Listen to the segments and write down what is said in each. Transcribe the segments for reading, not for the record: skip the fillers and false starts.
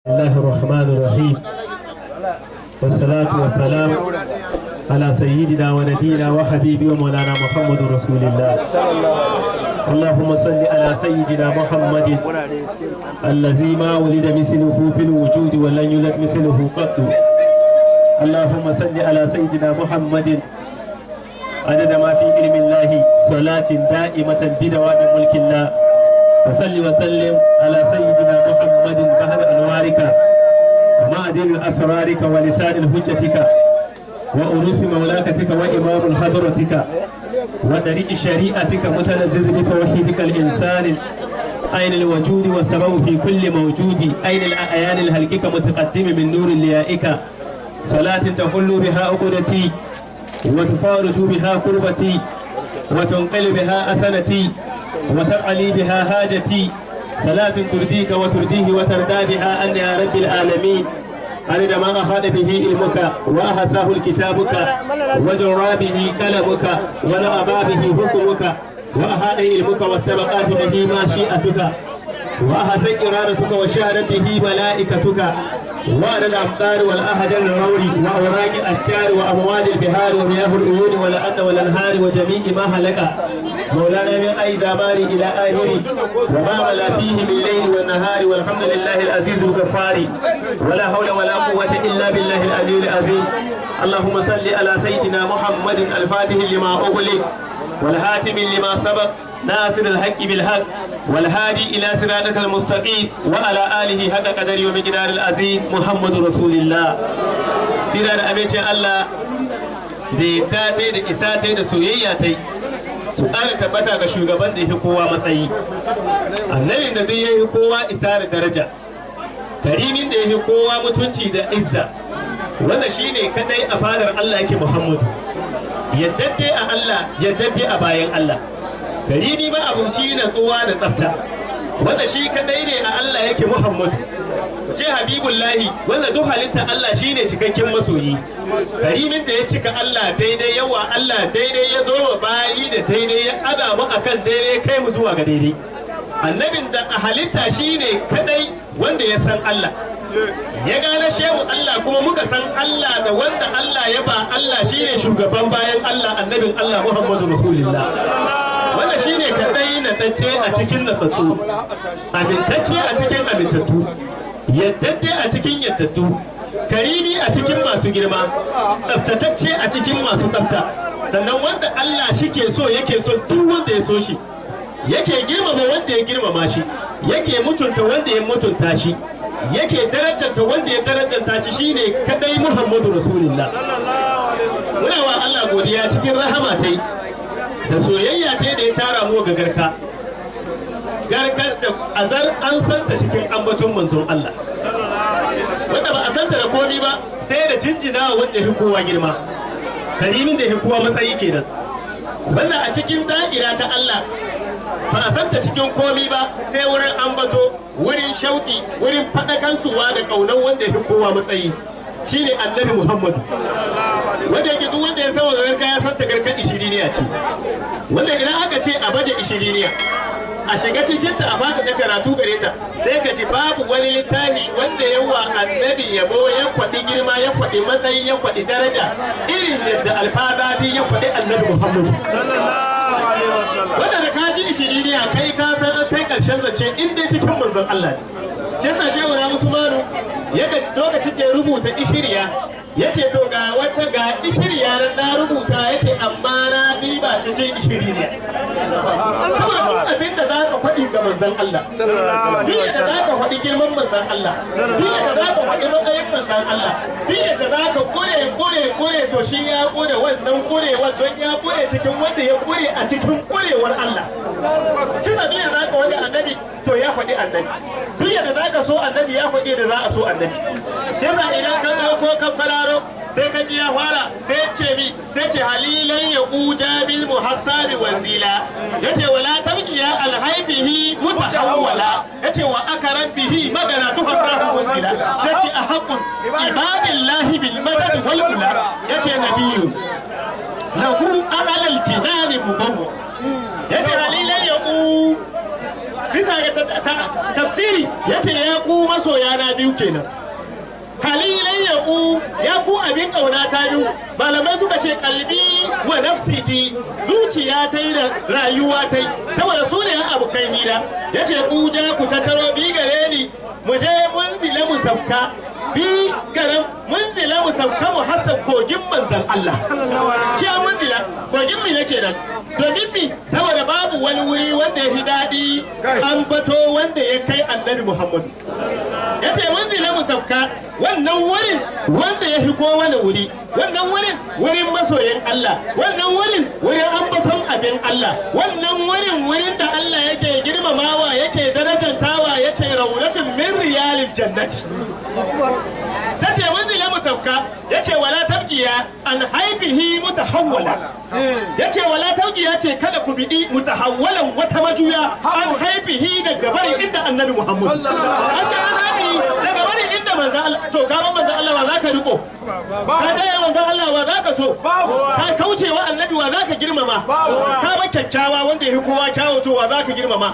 الله الرحمن الرحيم، والصلاة والسلام على سيدنا ونبينا وحبيبي ومولانا محمد رسول الله. اللهم صل على سيدنا محمد الذي ما ولد مثله في الوجود ولن يولد مثله قط. اللهم صل على سيدنا محمد عدد ما في علم الله، صلاة دائمة بدوام ملك الله. وصل وسلم على سيدنا محمد بحر أنوارك ومعدن أسرارك ولسان حجتك وأنوس مملكتك وإمام حضرتك وطريق شريعتك متلذذ بتوحيدك الإنسان أين الوجود والسبب في كل موجود، أين الأعيان الهلكك متقدم من نور ليائك. صلاة تحل بها عقدتي وتفارج بها كربتي وتنقل بها أسنتي وتقلي بها حاجتي، صلاة ترضيك وترضيه وترضى بها أن يا رب العالمين. عدد ما أحاط به علمك وأحصاه كتابك وجرى به كلمك ونأبى به حكمك وأحاط علمك والسبقات به مشيئتك وأحسن إرادتك وشهدت به ملائكتك وعلى الأمطار والأحجار الرور وأوراق الأشجار وأموال البحار ومياه العيون والأرض والأنهار وجميع ما هلك مولانا من أي زمان إلى آخره وما ملا فيه من الليل والنهار، والحمد لله العزيز الغفار، ولا حول ولا قوة إلا بالله العلي العظيم. اللهم صل على سيدنا محمد الفاتح لما أغلق والهاتم لما سبق ناصر الحق بالحق والهادي إلى صراطك المستقيم وعلى آله حق قدره ومقدار العظيم محمد رسول الله. سيرا da amincin Allah da yadda ta da isa ta da soyayya ta su ƙara tabbata ga shugaban da ya fi kowa matsayi, annabin da duk ya fi kowa isa da daraja, karimin da ya fi kowa mutunci da izza, wanda shine kadai a fadar Allah yake Muhammadu, yaddadde a Allah, yaddadde a bayan Allah, karimi ba abuci natsuwa da tsafta, wanda shi kadai ne a Allah yake Muhammadu, ce Habibullahi, wanda duk halitta Allah shine cikakken masoyi, karimin da ya cika Allah daidai, yawa Allah daidai, ya zo wa bayi da daidai, ya aza mu akan daidai, kai mu zuwa ga daidai, annabin da a halitta shine kadai wanda ya san Allah, ya gane shehu Allah, kuma muka san Allah da wanda Allah ya ba Allah shine shugaban bayan Allah, annabin Allah Muhammadu Rasulullah, wanda shine kadai natacce a cikin natsatsu, amintacce a cikin amintattu, yaddadde a cikin yaddaddu, karimi a cikin masu girma, tsaftatacce a cikin masu tsafta, sannan wanda Allah shike so yake so duk wanda ya so shi, yake girmama wanda ya girmama shi, yake mutunta wanda ya mutunta shi, yake darajanta wanda ya darajanta shi, shine kadai Muhammadu Rasulullah. Muna wa Allah godiya cikin rahama tai da soyayya tai da ya tara mu ga garka, garkar da azar an santa cikin ambaton manzon Allah, wanda ba a santa da komi ba sai da jinjina wanda ya fi kowa girma, karimin da ya fi kowa matsayi kenan, wanda a cikin da'ira ta Allah ba a santa cikin komi ba sai wurin ambato, wurin shauƙi, wurin faɗakansuwa da ƙaunar wanda ya fi kowa matsayi, shine annabi Muhammadu, wanda yake duk wanda ya san wa garka ya santa garkar ishiriniya ce, wanda idan aka ce a baje ishiriniya a shiga cikinta a baka da karatu gare ta, sai ka ji babu wani littafi wanda yawa annabi yabo ya kwaɗi girma, ya kwaɗi matsayi, ya kwaɗi daraja irin yadda alfadadi ya kwaɗi annabi Muhammadu. Wanda da ka ji ishiriniya kai ka san an kai ƙarshen zance in dai cikin manzon Allah ne. Kin Shehu na Usmanu yaka lokacin da ya rubuta ishiriya ya ce to ga wata ga ishiriya na rubuta, ya ce amma na ɗiba cikin ishiriniya. Saboda duk abin da za ka faɗi ga manzon Allah, duk yadda za ka faɗi girman manzon Allah, duk yadda za ka faɗi matsayin manzon Allah, duk yadda za ka kure kure kure, to shi ya kure wannan kurewar don ya kure cikin wanda ya kure a cikin kurewar Allah. Kisa duk yadda za ka faɗi annabi to ya faɗi annabi, duk yadda za ka so annabi ya faɗi da za a so annabi. Shi yasa idan ka ɗauko kan fararo sai ka ji ya fara sai ce mi, sai ce halilan ya kuja bil muhassabi wanzila, yace wala tabqiya alhaibihi mutahawwala, yace wa akaran bihi magana tuhassabu wanzila, yace a haqqun ibadillahi bil madad wal ula, yace nabiyyu lahu alal jinani mubawwa, yace halilan ya ku Bisa ga tafsiri yace ya ku masoya na biyu kenan. Kalilan ya ku ya ku abin kauna ta biyu. Malamai suka ce kalbi wa nafsihi, zuciya ta yi da rayuwa ta yi, saboda su ne abokan hira. Yace ku ja ku tattaro bi gare ni mu je munzila mu sabka bi garan munzila mu sabka mu hasan kogin manzan Allah. Ki munzila kogin mu yake nan. Domin mi saboda babu wani wuri wanda ya fi daɗi an bato wanda ya kai Annabi Muhammad. Yace munzila mu sabka wannan wurin wanda ya fi kowane wuri, wannan wurin wurin masoyin Allah, wannan wurin wurin ambaton abin Allah, wannan wurin wurin da Allah yake girmamawa yake darajantawa, yace raulatun min riyalil jannati. Tace munzila mu sabka, yace wala tabqiya an haibihi mutahawwala. Yace wala tabqiya ce kada ku bidi mutahawwalan wata majuya an haibihi daga barin inda Annabi Muhammad. Ashe an haibi daga barin inda manzo Allah. To ka ban manzo Allah wa zaka riko? Ka ga manzo Allah wa zaka so? Ka kaucewa Annabi wa zaka girmama? Ka ba kyakkyawa wanda yafi kowa kyawu to wa zaka girmama?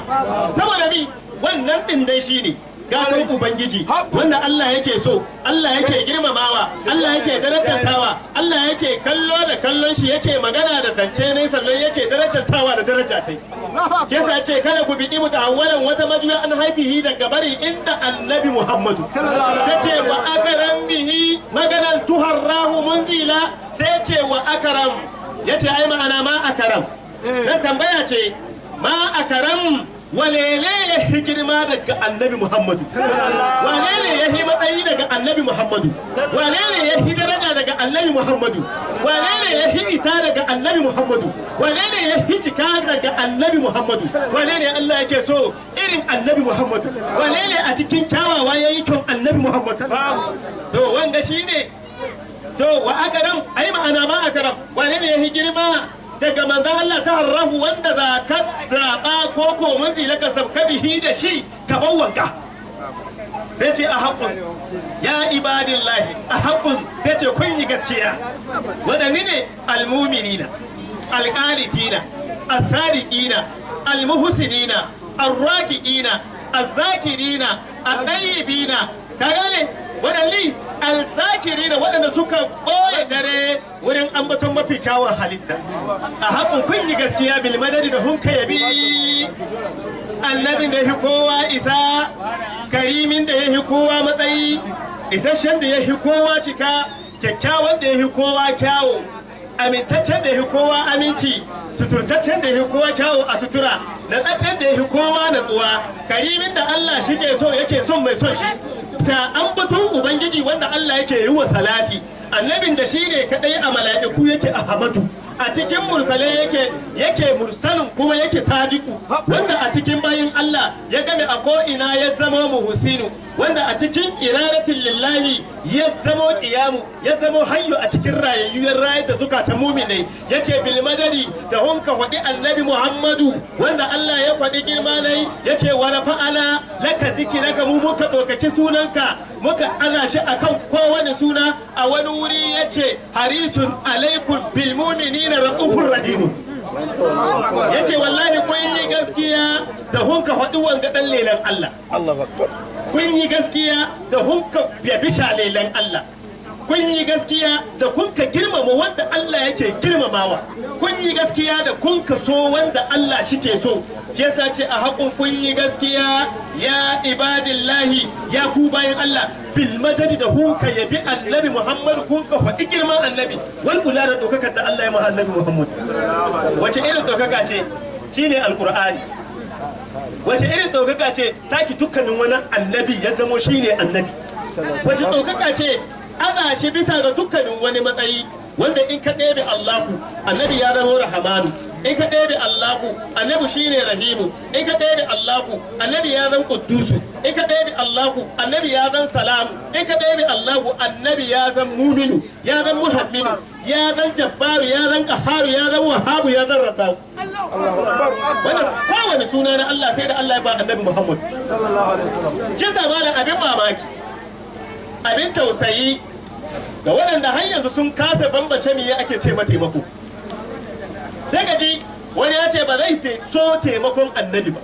Saboda bi wannan din dai shine gatan Ubangiji wanda Allah yake so, Allah yake girmamawa, Allah yake darajantawa, Allah yake kallo da kallon shi, yake magana da tance ne, sannan yake darajantawa da daraja tai. Yasa ce kada ku biɗi mutahawwalan wata majuya an haifihi daga bari inda Annabi Muhammadu. Ta ce wa akaram bihi maganan tuharrahu munzila. Sai ce wa akaram, yace ai ma'ana ma akaram. Dan tambaya ce ma akaram walele ya hi girma daga Annabi Muhammadu? Walele ya hi matsayi daga Annabi Muhammadu? Walele ya hi daraja daga Annabi Muhammadu? Walele ya hi isa daga Annabi Muhammadu? Walele ya hi cika daga Annabi Muhammadu? Walele Allah yake so irin Annabi Muhammadu? Walele a cikin kyawawa ya yi kyan Annabi Muhammadu? To wanga shine to wa akaram ai ma'ana ma akaram. Walele ya hi girma daga manzan Allah ta harrahu wanda za ka zaɓa ko ko munzila ka sabka bihi da shi ka bar wanka. Sai ce a haƙun ya ibadillahi, a haƙun. Sai ce kun yi gaskiya. Waɗanne ne? Almuminina, alƙalitina, asariƙina, almuhsinina, arraƙiƙina, azzakirina, aɗayyibina. Ka gane? Waɗanne alzakirina waɗanda suka ɓoye dare wurin ambaton mafi kyawun halitta. A haƙun kun yi gaskiya bil madadi da hunka yabi annabin da ya fi kowa isa, karimin da ya fi kowa matsayi, isasshen da ya fi kowa cika, kyakkyawan da ya fi kowa kyawu, amintaccen da ya fi kowa aminci, suturtaccen da ya fi kowa kyawu a sutura, natsaccen da ya fi kowa natsuwa, karimin da Allah shi ke so yake son mai son shi. Ta ambaton Ubangiji wanda Allah yake yi wa salati, annabin da shi ne kadai a mala'iku yake Ahmadu, a cikin mursalai yake mursalin kuma yake sadiku, wanda a cikin bayin Allah ya game a ko'ina ya zama muhsinu, wanda a cikin iradatin lillahi ya zamo qiyamu, ya zamo hayyu a cikin rayayyun rayar da zukatan mu'minai. Yace bil madadi da hunka faɗi Annabi Muhammadu wanda Allah ya faɗi girma nai, yace wa rafa'ala laka zikraka, mu muka ɗaukaki sunanka muka aza shi akan kowane suna. A wani wuri yace harisun alaikum bil mu'minina ra'ufur rahim. Yace wallahi kun yi gaskiya da hunka faɗi wanga ɗan lelan Allah. Kun yi gaskiya da hunka bisha lelan Allah. Kun yi gaskiya da kunka girmama wanda Allah yake girmamawa. Kun yi gaskiya da kunka so wanda Allah shike so. Shi yasa ce a haƙun kun yi gaskiya ya ibadillahi, ya ku bayan Allah bil majadi da hunka yabi Annabi Muhammad, kunka faɗi girman Annabi wal ula da ɗaukakar da Allah ya ma Annabi Muhammad. Wace irin ɗaukaka ce? Shine Alƙur'ani. Wace irin ɗaukaka ce taki dukkanin wani annabi ya zamo shine annabi? Wace ɗaukaka ce aza shi bisa ga dukkanin wani matsayi wanda in ka ɗebe Allahu annabi ya zama Rahamanu, in ka ɗebe Allahu annabi shine Rahimu, in ka ɗebe Allahu annabi ya zama Quddusu, in ka ɗebe Allahu annabi ya zama Salamu, in ka ɗebe Allahu annabi ya zama Muminu, ya zama Muhamminu, ya zama Jabbaru, ya zama Qahharu, ya zama Wahhabu, ya zama Razzaq. Wannan kowane suna na Allah sai da Allah ya ba annabi Muhammad. Shi zamanin abin mamaki, abin tausayi ga waɗanda har yanzu sun kasa bambance me ake ce mataimako. Sai ka ji wani ya ce ba zai so taimakon annabi ba.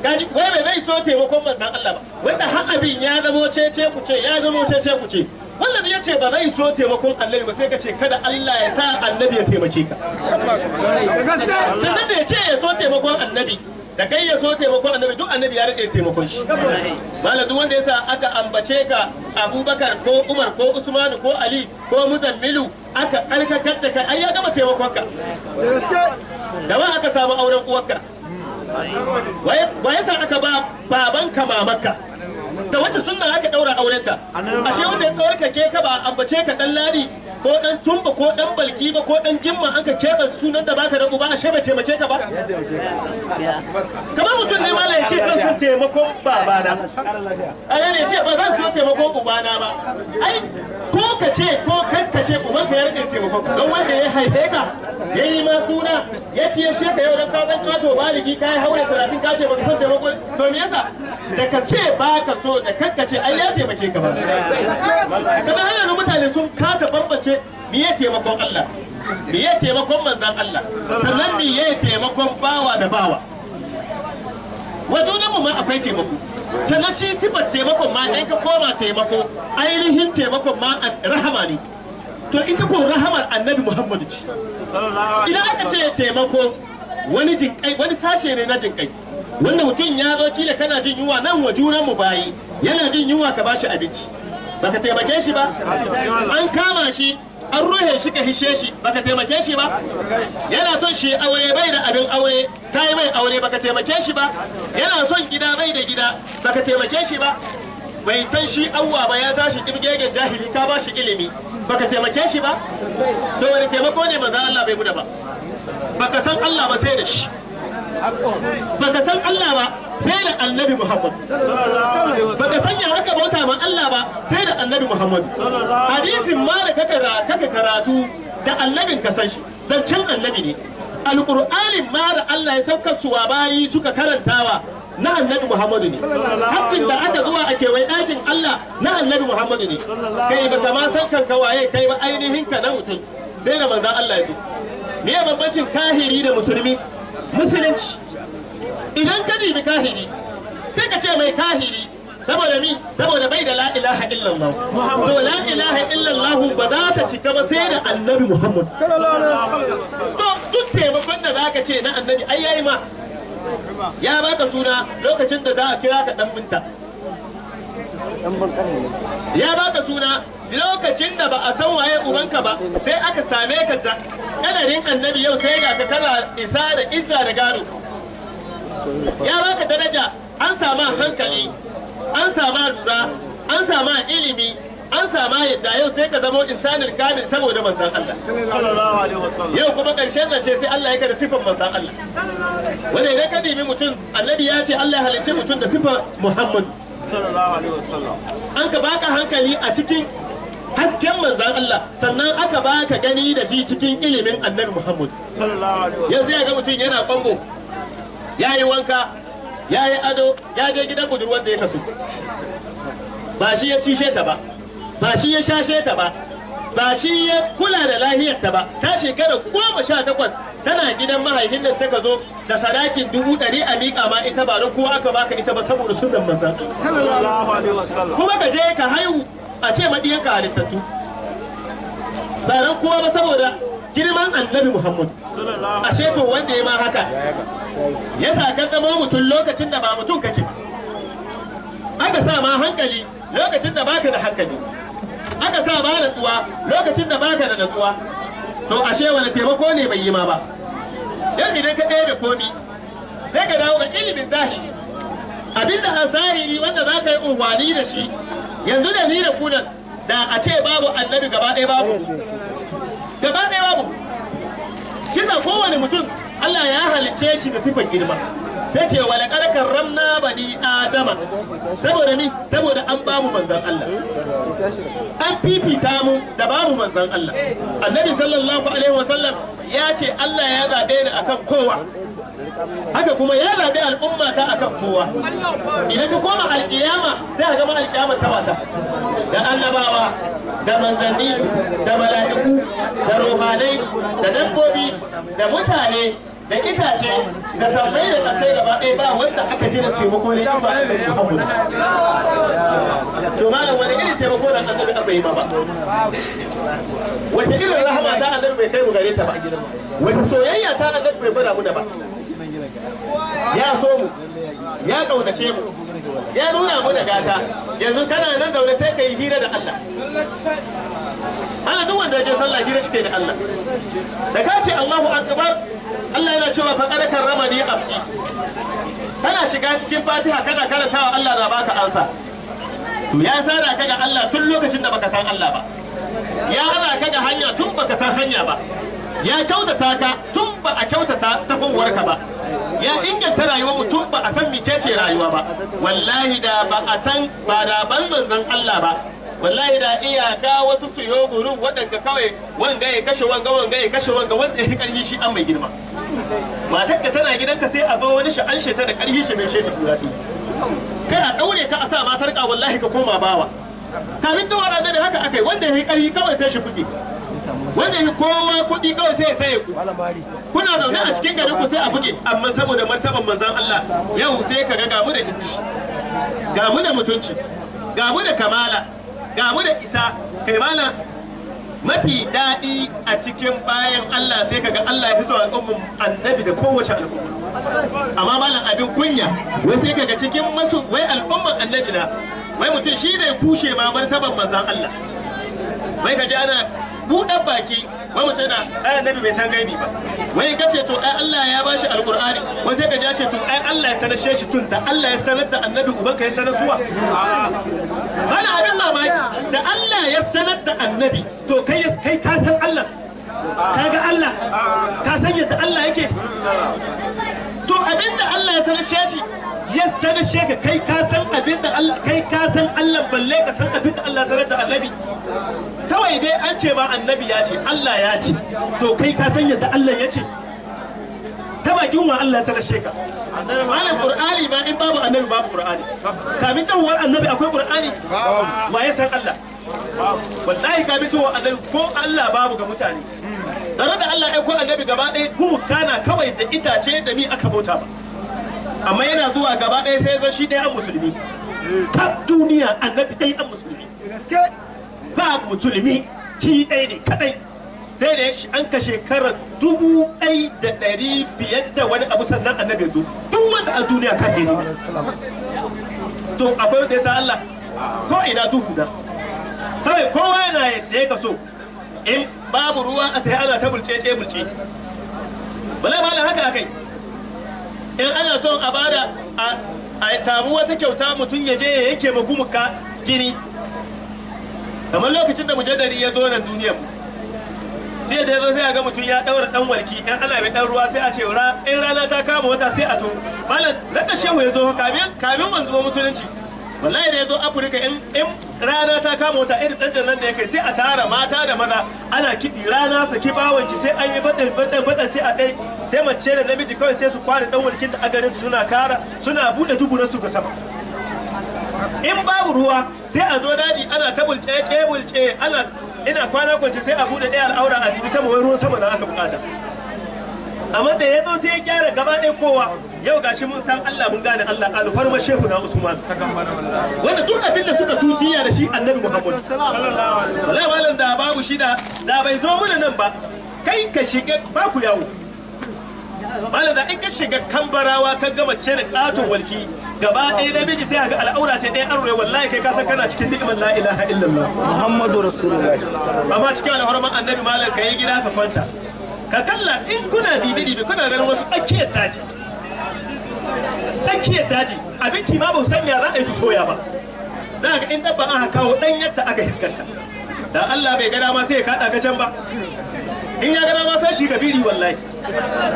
Kaji wai bai zai so taimakon manzon Allah ba, wanda har abin ya zamo cece ku ce, ya zamo cece ku ce. Wannan ya ce ba zai so taimakon annabi ba, sai ka ce kada Allah ya sa annabi ya taimake ka. Sannan da ya ce ya so taimakon annabi, da kai ya so taimakon annabi, duk annabi ya rike taimakon shi. Malam, duk wanda ya sa aka ambace ka Abubakar ko Umar ko Usman ko Ali ko Muzammilu, aka karkakar da kai, ai ya gama taimakon ka. Da wa aka samu auren uwarka? Waye sa aka ba babanka mamanka? Da wacce sunna aka daura aurenta? Ashe wanda ya tsarkake ka ba ambace ka dan Ladi ko dan Tumba ko dan Balki ba ko dan Jimma, an ka keɓe sunan da baka da uba, ashe bai taimake ka ba? Kamar mutum ne malam ya ce kan son taimakon babana, ai ne ce ba zan so taimakon ubana ba. Ai ko ka ce ko kan ka ce ubanka ya rike taimakon ka, don wanda ya haife ka ya yi ma suna ya ci ya sheka yau dan ka zan kato baligi ka yi haure 30 ka ce baka son taimakon, to me yasa da ka ce ba ka so da kanka ce ai ya taimake ka ba? Kaza har yanzu mutane sun kasa bambance me ya taimakon Allah, me ya taimakon manzon Allah, sannan me ya taimakon bawa da bawa. Wajen mu ma akwai taimako, sannan shi sifar taimakon ma in ka koma taimako ainihin taimakon ma rahama ne. To ita ko rahamar annabi Muhammadu ce. Idan aka ce taimako wani jinkai, wani sashe ne na jinkai, wanda mutum ya zo kila kana jin yunwa, nan wa junan mu bayi yana jin yunwa ka bashi abinci, baka taimake shi ba. An kama shi an ruhe shi ka hishe shi, baka taimake shi ba. Yana son shi aure bai da abin aure, kai mai aure, baka taimake shi ba. Yana son gida bai da gida, baka taimake shi ba. Bai san shi awwa ba, ya tashi ɗibgegen jahili, ka ba shi ilimi, baka taimake shi ba. To wani taimako ne manzo Allah bai guda ba? Baka san Allah ba sai da shi, baka san Allah ba sai da annabi Muhammad, baka san ya haka bauta ma Allah ba sai da annabi Muhammad. Hadisin ma da kaka karatu da annabin ka san shi, zancen annabi ne. Alqur'anin ma da Allah ya saukar suwa bayi suka karantawa na annabi Muhammadu ne. Hajjin da aka zuwa a kewaye ɗakin Allah na annabi Muhammadu ne. Kai ba ma san kanka waye kai ba, ainihin ka na mutum sai da manzon Allah ya zo. Me ya bambancin kahiri da musulmi? Musulunci. Idan ka dibi kahiri sai ka ce mai kahiri saboda mi? Saboda bai da la ilaha illallah. To la ilaha illallah ba za ta cika ba sai da annabi Muhammad. To duk taimakon da zaka ce na annabi ai yayi ma. Ya baka suna lokacin da za a kira ka dan binta. Ya baka suna lokacin da ba a san waye ubanka ba, sai aka same ka da kadarin annabi, yau sai ga ka kana isa da izza da gado. Ya baka daraja, an sama hankali, an sama lura, an sama ilimi, an sama yadda, yau sai ka zama insanin kamil saboda manzon Allah. Yau kuma ƙarshen zance sai Allah ya kada sifan manzon Allah. Wanda idan ka nemi mutum, annabi ya ce Allah ya halicci mutum da sifar Muhammad. An ka baka hankali a cikin hasken manzan Allah, sannan aka baka gani da ji cikin ilimin annabi Muhammad. Yanzu ya ga mutum yana kwambo, ya yi wanka, ya yi ado, ya je gidan budurwar da ya kaso. Ba shi ya cishe ta ba, ba shi ya shashe ta ba, ba shi ya kula da lahiyarta ba. Ta shekara 18 tana gidan mahaifin da ta zo da sadakin 100,000 a miƙa ma ita, ba don kowa aka baka ita ba saboda sunan manzan Allah. Kuma ka je ka haihu a ce maɗiyanka halittattu, ba don kowa ba saboda girman annabi Muhammad. Ashe to wanda ya ma haka ya sa ka zama mutum lokacin da ba mutum kake ba, aka sa ma hankali lokacin da baka da hankali, aka sa ma natsuwa lokacin da baka da natsuwa. To ashe wani taimako ne bai yi ma ba? Yau idan ka ɗaya da komi sai ka dawo ga ilimin zahiri, abinda a zahiri wanda za ka yi unhwani da shi yanzu da ni da kunan, da a ce babu annabi gaba ɗaya babu, gaba ɗaya babu. Kisa kowane mutum Allah ya halicce shi da sifar girma, sai ce wa laqad karramna bani adama. Saboda mi? Saboda an ba mu manzon Allah, an fifita mu da ba mu manzon Allah. Annabi sallallahu alaihi wasallam ya ce Allah ya zaɓe ni akan kowa, haka kuma ya zaɓi al'umma ta akan kowa. Idan ka koma alƙiyama sai ka gama alƙiyama ta wata da annabawa da manzanni da mala'iku da ruhanai da dabbobi da mutane da itace da sammai da kasai gaba ɗaya ba wanda aka ji da taimako ne in ba annabi Muhammad. To malam wani irin taimako da annabi aka yi ma ba? Wace irin rahama ta annabi bai kai mu gare ta ba? Wace soyayya ta annabi bai gwada mu da ba? Ya so mu, ya kaunace mu, ya nuna mu da gata. Yanzu kana nan zaune sai ka yi hira da Allah. Ana duk wanda ya sallah hira shi ke da Allah. Da ka ce Allahu akbar, Allah yana cewa faqad karramani abdi. Kana shiga cikin Fatiha kana karantawa Allah na baka ansa. To ya sada ka ga Allah tun lokacin da baka san Allah ba. Ya hana ka ga hanya tun baka san hanya ba. Ya kyautata ka tun ba a kyautata tahowarka ba. Ya inganta rayuwar mu tun ba a san mecece rayuwa ba. Wallahi da ba a san ba da ban manzon Allah ba. Wallahi da iyaka wasu su yo guru waɗanda kawai wanga ya kashe wanga, wanga ya kashe wanga, wanda ya karhi shi an mai girma. Matarka tana gidanka sai a zo wani shi an sheta da karhi shi mai sheta kura ta. Kai a ɗaure ka a sa ma sarƙa wallahi ka koma bawa. Kamin tawar annabi haka akai, wanda ya karhi kawai sai shi fuke. Wanda ya kowa kuɗi kawai sai ya saye ku. Kuna zaune a cikin garin ku sai a buge, amma saboda martaban manzon Allah yau sai ka ga gamu da inci, gamu da mutunci, gamu da kamala, gamu da isa. Kai malam mafi daɗi a cikin bayan Allah sai kaga Allah ya fi so al'ummar annabi da kowace al'umma. Amma malam abin kunya wai sai kaga cikin masu wai al'ummar annabi na wai mutum shi ne kushe ma martaban manzon Allah. Wai kaji ana buɗan baki wai mutum na ai annabi bai san gaibi ba. Wai kace to ai Allah ya bashi alqur'ani, wai sai kaji ya ce to ai Allah ya sanar shi tun da Allah ya sanar da annabi ubanka ya sanar suwa. Bala abin mamaki da Allah ya sanar da annabi to kai kai ka san Allah, ka ga Allah, ka san yadda Allah yake. To abinda Allah ya sanar shi ya sanar shi ka kai ka san abinda Allah, kai ka san Allah balle ka san abinda Allah ya sanar da annabi. Kawai dai an ce ma annabi ya ce Allah ya ce, to kai ka san yadda Allah ya ce. Ta bakin wa Allah ya sanar shi ka. Malam Qur'ani ma in babu annabi babu Qur'ani. Kamin tawar annabi akwai Qur'ani? Wa ya san Allah? Wallahi kamin tawar annabi ko Allah babu ga mutane. Tare da Allah ya ko annabi gaba ɗaya kuma kana kawai da itace da mi aka bauta ba. Amma yana zuwa gaba ɗaya sai zan shi ɗaya an musulmi. Kaf duniya annabi ɗaya an musulmi. Ba musulmi shi ɗaya ne kaɗai. Sai da an ka shekarar 1500 da wani abu sannan annabi ya zo. Duk wanda a duniya ka ne. To akwai wanda ya san Allah ko ina duhu da. Kawai kowa yana yadda ya kaso. In babu ruwa a tayi ana ta bulce ce bulce. Bala bala haka akai. In ana son a bada a samu wata kyauta mutum ya je ya yanke magumuka jini. Kamar lokacin da mujaddadi ya zo nan duniyar mu. Jiya da ya zo sai a ga mutum ya ɗaura ɗan walki, in ana mai ɗan ruwa sai a ce in rana ta kama wata sai a to. Malam, rada shehu ya zo kamin wanzuwa musulunci. Wallahi da ya zo Afirka in rana ta kama wata irin ɗan nan da ya kai sai a tara mata da maza ana kiɗi rana saki bawanki sai an yi baɗin baɗin baɗin sai a ɗai sai mace da namiji kawai sai su kware ɗan walkin da agarin su suna kara suna buɗe dubunan su ga sama. In babu ruwa sai a zo daji ana ta bulce bulce ana ina kwana kwance sai a bude ɗaya al'aura a bibi sama wai ruwan sama na aka bukata. Amma da ya zo sai ya gyara gaba ɗaya kowa. Yau gashi mun san Allah mun gane Allah alfarma shehu na Usman. Wanda duk abin da suka tutiya da shi annabi Muhammad. Wallahi malam da babu shi da bai zo muna nan ba. Kai ka shiga ba ku yawo. Malam da in ka shiga kambarawa ka gama ce da katon walki gaba ɗaya namiji sai ga al'aura ce ɗaya arure wallahi kai ka san kana cikin ni'imar la ilaha illallah Muhammadu Rasulullahi. Amma cikin alhurman annabi malam ka yi gida ka kwanta. Ka kalla in kuna dibi dibi kuna ganin wasu tsakiyar daji. Tsakiyar daji abinci ma ba su sanya za a yi su soya ba. Za ga in dabba aka kawo ɗanyarta aka hiskanta. Da Allah bai ga dama sai ya kaɗa ka can ba. In ya ga dama sai shi biri wallahi.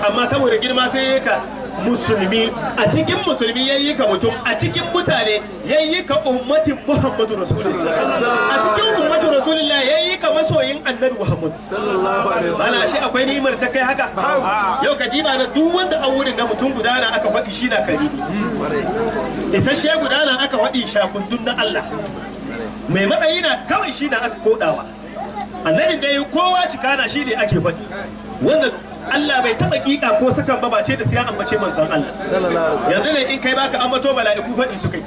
Amma saboda girma sai ya ka musulmi a cikin musulmi yayi ka mutum a cikin mutane yayi ka ummatin Muhammadu Rasulullah. A cikin ummatu Rasulullah yayi ka masoyin Annabi Muhammad sallallahu alaihi wasallam. Bala shi akwai ni'imar ta kai haka. Yau ka diba na duk wanda an wurin ga mutum guda na aka faɗi shi na karimi. Isasshe guda na aka faɗi shakundun na Allah. Mai matsayi na kawai shi na aka kodawa. Annabin da yi kowa cikana shi ne ake faɗi. Wanda Allah bai taba kika ko sakan ba bace da sai an ambace manzon Allah. Yanzu ne in kai baka ambato mala'iku faɗi su kai.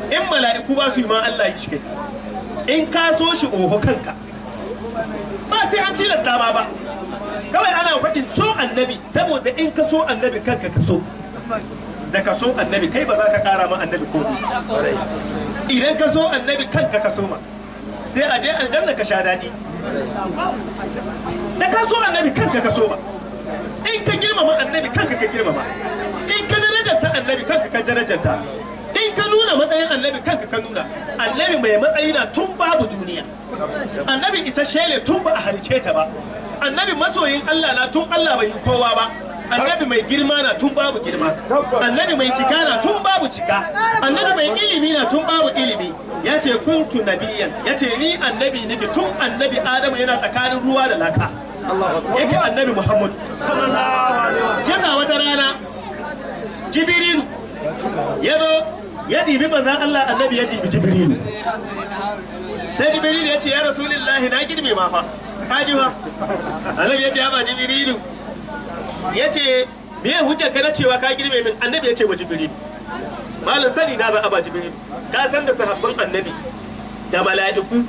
In mala'iku ba su yi ma Allah yi shi kai. In ka so shi oho kanka. Ba sai an tilasta ma ba. Kawai ana faɗin so annabi saboda in ka so annabi kanka ka so. Da ka so annabi kai ba za ka ƙara ma annabi komai. Idan ka so annabi kanka ka so ma. Sai a je aljanna ka sha daɗi. Da ka so annabi kanka ka so ma. In ka girmama annabi kanka ka girmama. In ka darajarta annabi kanka ka darajarta. In ka nuna matsayin annabi kanka ka nuna. Annabi mai matsayi na tun babu duniya. Annabi isasshe ne tun ba a halice ta ba. Annabi masoyin Allah na tun Allah bai yi kowa ba. Annabi mai girma na tun babu girma. Annabi mai cika na tun babu cika. Annabi mai ilimi na tun babu ilimi. Ya ce kuntu nabiyan. Ya ce ni annabi nake tun annabi Adamu yana tsakanin ruwa da laka. Yake annabi Muhammad. Yasa wata rana Jibrilu ya zo ya dibi manzon Allah, annabi ya dibi Jibrilu. Sai Jibrilu ya ce ya Rasulullahi na girme ma fa. Kaji fa. Annabi ya ce ya ba Jibrilu. Ya ce me ya hujjar ka na cewa ka girme min? Annabi ya ce wa Jibrilu. Malam sani na za a ba Jibrilu. Ka san da sahabban annabi da mala'iku.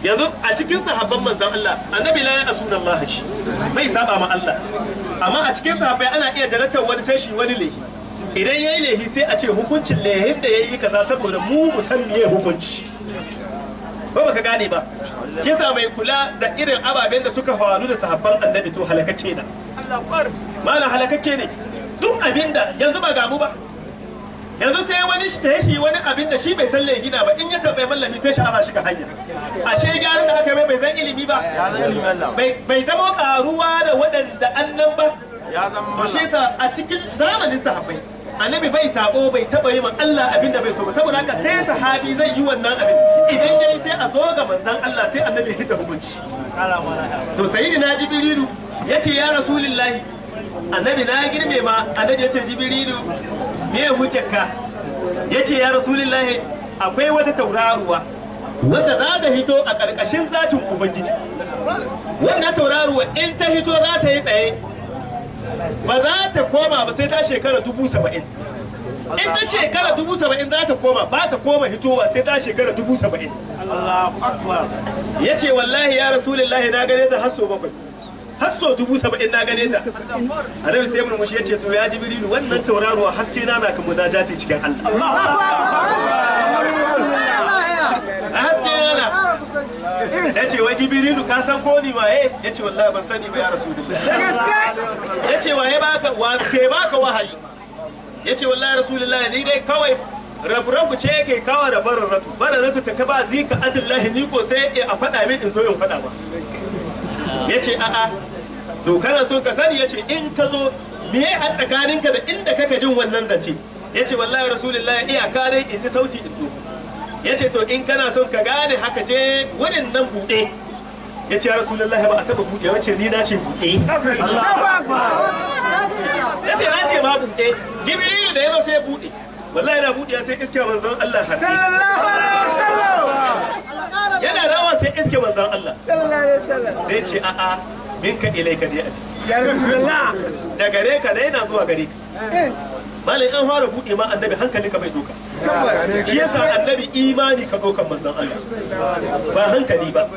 Yanzu a cikin sahabban manzon Allah annabi la ya asuna Allah shi bai saba ma Allah, amma a cikin sahabbai ana iya jaratar wani sai shi wani lehi. Idan yayi lehi sai a ce hukuncin lehin da yayi kaza saboda mu mu san meye hukunci. Ba baka gane ba. Kisa mai kula da irin ababen da suka faru da sahabban annabi to halakacce na. Malam halakacce ne. Duk abinda yanzu ba gamu ba. Yanzu sai wani shi ta shi wani abin da shi bai san laifi na ba, in ya tambayi mallami sai sha'awa shi ga hanya. Ashe gyaran da aka mai bai san ilimi ba, bai zama karuwa da waɗanda annan ba. To shi yasa a cikin zamanin sahabbai annabi bai sabo, bai taba yi ma Allah abin da bai so ba, saboda haka sai sahabi zai yi wannan abin. Idan yayi sai a zo ga manzon Allah sai annabi ya hita hukunci. To sayyidina Jibrilu yace ya Rasulullahi annabi na girme ma. Annabi yace Jibrilu me hujjarka? Yace ya Rasulullahi akwai wata tauraruwa wadda za ta hito a ƙarƙashin zatin Ubangiji. Wannan tauraruwa in ta hito za ta yi tsaye, ba za ta koma ba sai ta shekara 70,000. In ta shekara 70,000 za ta koma, ba ta koma hitowa sai ta shekara 70,000. Allahu Akbar. Yace wallahi ya Rasulullahi na gane ta har sau 7. Har sau 70,000 na gane ta. Annabi sai murmushi yace to ya Jibrilu wannan tauraruwa haske na na kan munajati cikin Allah. A haske na na. Yace wai Jibrilu ka san ko ni waye? Yace wallahi ban sani ba ya Rasulullahi. Yace waye baka wa ke baka wahayi? Yace wallahi Rasulullahi ni dai kawai rabu ce yake kawo da bararratu. Bararratu ta ka ba zika atillahi ni ko sai a faɗa min in zo in faɗa ba. Yace a'a to kana so ka sani? Yace in ka zo me a tsakaninka da inda kaka jin wannan zance? Yace wallahi Rasulullahi iyaka dai in ji sauti in zo. Yace to in kana son ka gane haka je wurin nan buɗe. Yace ya Rasulullahi ba a taba buɗe. Yace ni na ce buɗe. Yace na ce ma buɗe. Jibrilu da yazo sai ya buɗe. Wallahi na buɗe sai iske manzon Allah haske. Sallallahu alaihi wasallam. Yana rawa sai iske manzon Allah. Sallallahu alaihi wasallam. Sai ce a'a minka ilaika dai abi. Ya Rasulullah. Da gare ka dai na zuwa gare ka. Malai an fara buɗe ma annabi hankali ka bai doka. Shi yasa annabi imani ka dokan manzon Allah. Ba hankali ba.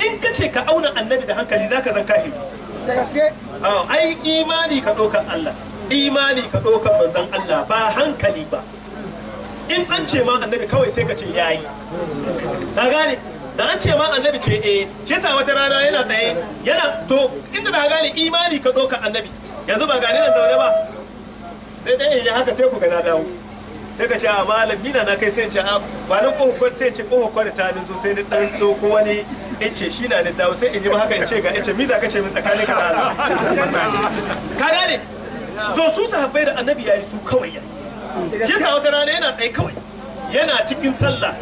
In ka ce ka auna annabi da hankali zaka zan kahiri. Ai imani ka dokan Allah. Imani ka dokan manzon Allah ba hankali ba. In an ce ma annabi kawai sai ka ce yayi. Ka gane? Da an ce ma annabi ce eh, shi yasa wata rana yana tsaye yana to inda da gane imani ka dokan annabi. Yanzu ba gane nan zaune ba. Sai dai in yi haka sai ku ga na dawo. Sai ka ce a malam mina na kai sai in ce a ba na kohokon sai in ce kohokon ta nizo sai ni dan ɗauko wani in ce shi na ni dawo sai in yi ma haka in ce ga in ce mi za ka ce min tsakanin ka da Allah. Ka gane? To su sahabbai da annabi yayi su kawai yayi. Shi yasa wata rana yana tsaye kawai yana cikin sallah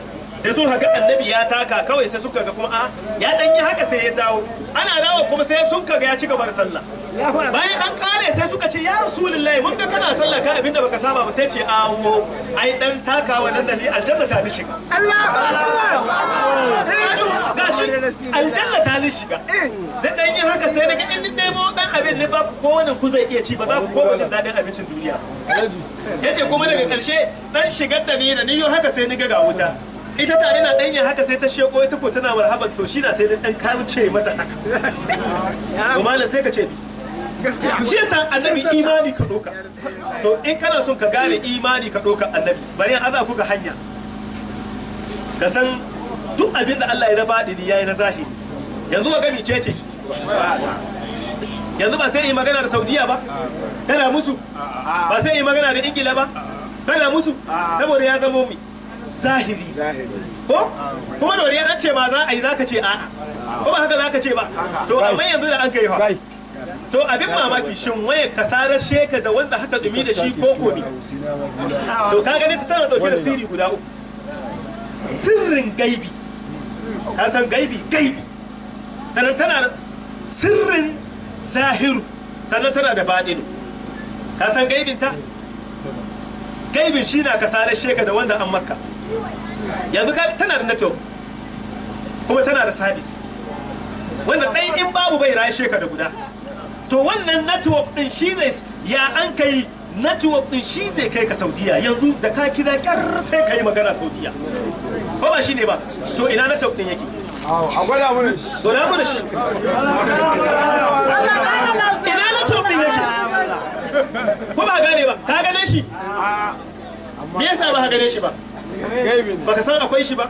sai sun haka annabi ya taka kawai sai suka ga kuma a ya dan yi haka sai ya dawo. Ana dawo kuma sai sun kaga ya ci gaba da sallah. Bayan an kare sai suka ce ya Rasulullahi mun ga kana sallah ka abinda baka saba ba. Sai ce awo ai dan takawa nan da ni aljanna ta ni shiga. Allahu Akbar. Gashi aljanna ta ni shiga. Da dan yi haka sai daga in ni debo dan abin abincin ni ba ku kowane ku zai iya ci ba za ku koma jin daɗin abincin duniya. Yace kuma daga ƙarshe dan shigar da ni da ni yo haka sai ni ga wuta. Ita tare na ɗanyen haka sai ta sheko ita ko tana marhaban to shi na sai ni dan kauce mata haka. To malam sai ka ce ni. Shi yasa annabi imani ka doka. To in kana son ka gane imani ka doka annabi bari an aza ku ga hanya. Ka san duk abin da Allah ya na baɗini yayi na zahiri. Yanzu ka ga mice ce. Yanzu ba sai yi magana da Saudiya ba? Kana musu? Ba sai yi magana da Ingila ba? Kana musu? Saboda ya zamo mi zahiri. Ko? Kuma dole an ce ma za a yi zaka ce a'a. Ko ba haka zaka ce ba? To amma yanzu da an kai fa. To abin mamaki shin waye kasarar sheka da wanda haka dumi da shi ko komi? To ka gani ta tana dauke da sirri guda uku. Sirrin gaibi. Ka san gaibi gaibi. Sannan tana sirrin zahiru, sannan tana da baɗinu. Ka san gaibinta? Gaibin shi na kasarar sheka da wanda an makka. Yanzu tana da network kuma tana da service wanda ɗai in babu bai rayu sheka da guda. To wannan network ɗin shi zai ya an kai network ɗin shi zai kai ka Saudiya. Yanzu da ka kira ƙyar sai ka yi magana Saudiya. Ko ba shi ne ba? To ina network ɗin yake? A gwada mana shi. Gwada mana shi. Ina network ɗin yake? Ko ba gane ba? Ka gane shi? Me yasa ba ka gane shi ba? Baka san akwai shi ba?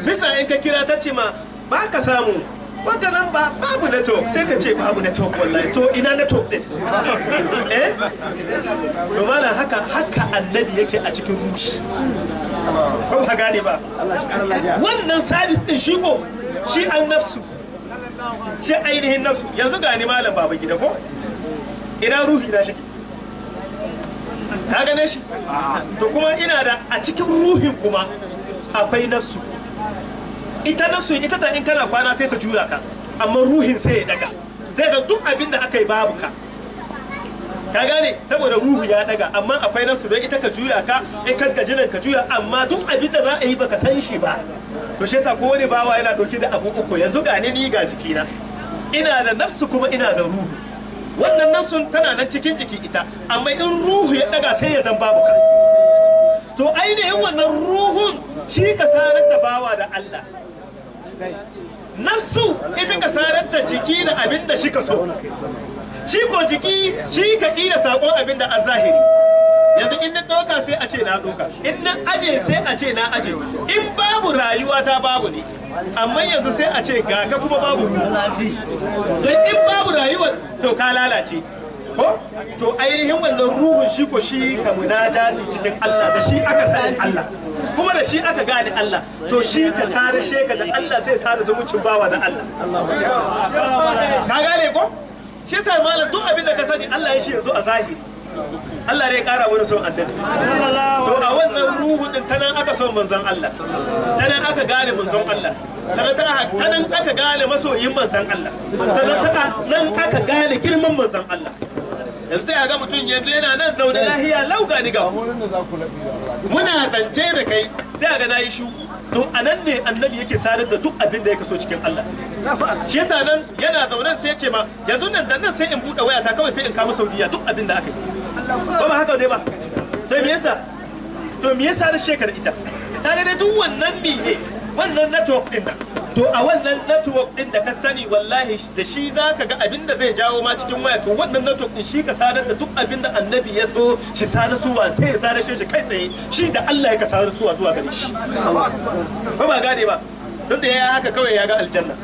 Bisa in ka kira ta ce ma ba ka samu. Wanda nan ba babu network sai ka ce babu network wallahi. To ina network din? Eh? To malam haka haka annabi yake a cikin ruhi. Ko ba gane ba? Wannan service din shi ko shi an nafsu. Shi ainihin nafsu. Yanzu gani malam baba gida ko? Ina ruhi na shike? Ka gane shi? To kuma ina da a cikin ruhin kuma akwai nafsu. Ita nafsu ita ta in kana kwana sai ta juya ka, amma ruhin sai ya daga. Sai da duk abin da aka yi babu ka. Ka gane? Saboda ruhu ya daga, amma akwai nafsu don ita ka juya ka, in ka gaji nan ka juya, amma duk abin da za a yi baka san shi ba. To shi yasa kowane bawa yana dauke da abu uku, yanzu gane ni ga jikina. Ina da nafsu kuma ina da ruhu. Wannan nafsun tana nan cikin jiki ita, amma in ruhu ya daga sai ya zan babu ka. To ainihin wannan ruhun shi ka sanar da bawa da Allah. Nafsu ita ka sanar da jiki da abin da shi ka so. Shi ko jiki shi ka ƙila saƙon abin da an zahiri. Yanzu in na ɗauka sai a ce na ɗauka, in na aje sai a ce na aje, in babu rayuwa ta babu ne, amma yanzu sai a ce ga ka kuma babu ruwa. Don in babu rayuwar to ka lalace. Ko? To ainihin wannan ruhun shi ko shi ka munajati cikin Allah, da shi aka sanin Allah, kuma da shi aka gane Allah. To shi ka sare sheka da Allah sai sare zumuncin bawa da Allah. Ka gane ko? Shi sai malam duk abin da ka sani Allah ya shi yanzu a zahiri. Allah ne ya kara wani son annabi. To a wannan ruhu din tanan aka son manzon Allah. Sanan aka gane manzon Allah. Sanan tanan aka gane masoyin manzon Allah. Sanan nan aka gane girman manzon Allah. Yanzu sai ga mutum yanzu yana nan zaune lahiya lau gani ga. Muna zance da kai sai ga nayi shu. To anan ne annabi yake sadar da duk abin da ya kaso cikin Allah. Shi yasa nan yana zaune sai ya ce ma yanzu nan da nan sai in buɗe wayata kawai sai in kama Saudiya duk abin da aka yi. Ko ba haka ne ba? Sai me yasa? To me yasa da shekar ita? Ta ga dai duk wannan mi ne wannan network din nan. To a wannan network din da ka sani wallahi da shi zaka ga abin da zai jawo ma cikin waya. To wannan network din shi ka sadar da duk abin da annabi ya so shi sadar suwa sai ya sadar shi kai tsaye shi da Allah ya ka sadar suwa zuwa gare shi. Ko ba gane ba? Tun da ya haka kawai ya ga aljanna.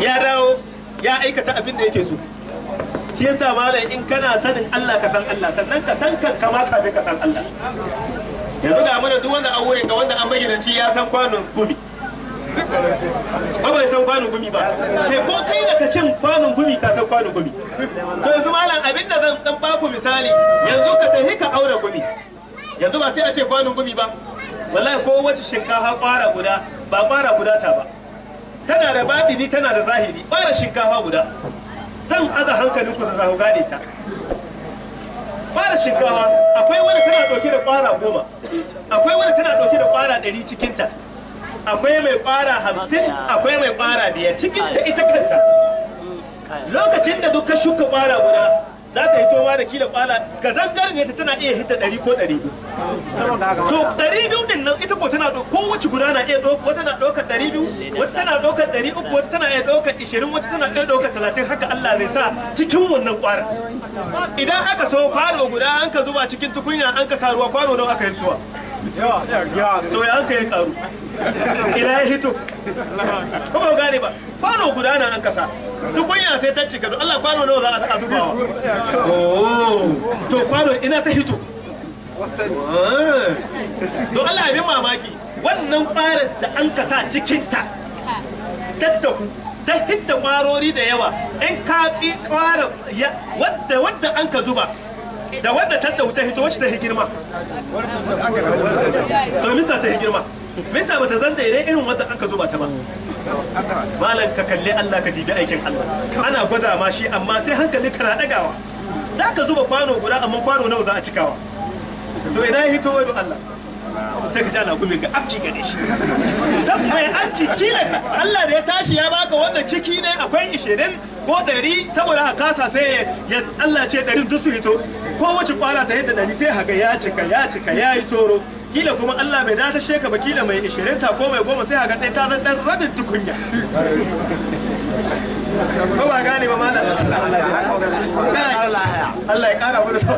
Ya dawo ya aikata abin da yake so. Shi yasa malam in kana sanin Allah ka san Allah, sannan ka san kanka ma kafin ka san Allah. Yanzu ga mana duk wanda a wurin ga wanda an magidanci ya san kwanon gumi. Ba bai san kwanon gumi ba. Kai ko kai da ka cin kwanon gumi ka san kwanon gumi. To yanzu malam abin da zan dan baku misali, yanzu ka tafi ka aure gumi. Yanzu ba sai a ce kwanon gumi ba. Wallahi ko wace shinkafa kwara guda ba kwara guda ta ba. Tana da baɗini tana da zahiri. Kwara shinkafa guda. Zan aza hankalinku da za ku gane ta. Kwara shinkafa akwai wani tana ɗauke da kwara 10, akwai wani tana ɗauke da kwara 100 cikinta, akwai mai kwara 50, akwai mai kwara 5 cikinta ita kanta. Lokacin da duk ka shuka kwara guda za ta hito ma da kila kwala ka zangar ne ta tana iya hita 100 ko 200. To 200 din nan ita ko tana kowace guda na iya ɗauka, wata na ɗaukar 200, wata tana ɗaukar 300, wata tana iya ɗaukar 20, wata tana iya ɗaukar 30. Haka Allah zai sa cikin wannan kwarar. Idan aka so kwano guda an ka zuba cikin tukunya an ka sa ruwa, kwano nawa aka yi suwa? To ya an ka yi karu? Ina ya hito? Ko ba gane ba, kwano guda na an kasa tukunya sai ta cika. Don Allah kwano nawa za a zubawa? To kwano ina ta hito? Don Allah abin mamaki, wannan kwarar da an kasa cikinta tattaku ta hidda kwarori da yawa. In ka bi kwara wadda an ka zuba da wadda ta ta hito, wacce ta hi girma? To misa ta hi girma, misa bata zanta idan irin wadda an ka zuba ta ba. Malam, ka kalli Allah, ka dibi aikin Allah. Ana gwada ma shi, amma sai hankali kana dagawa. Za ka zuba kwano guda, amma kwano nawa za a cikawa? To ina ya hito? Wai Allah, sai ka ji ana gumin ga afki gare shi. San mai afki kila Allah da ya tashi ya baka wannan ciki ne akwai 20 ko 100, saboda a kasa sai ya Allah ce 100 duk su hito, kowace kwara ta yadda 100, sai haka ya cika, ya cika, ya yi soro. Kila kuma Allah bai data sheka ba, kila mai 20 ta ko mai 10, sai haka ɗaya ta zan ɗan rabin tukunya. Ko ba gane ba malam? Allah ya ƙara wani sau.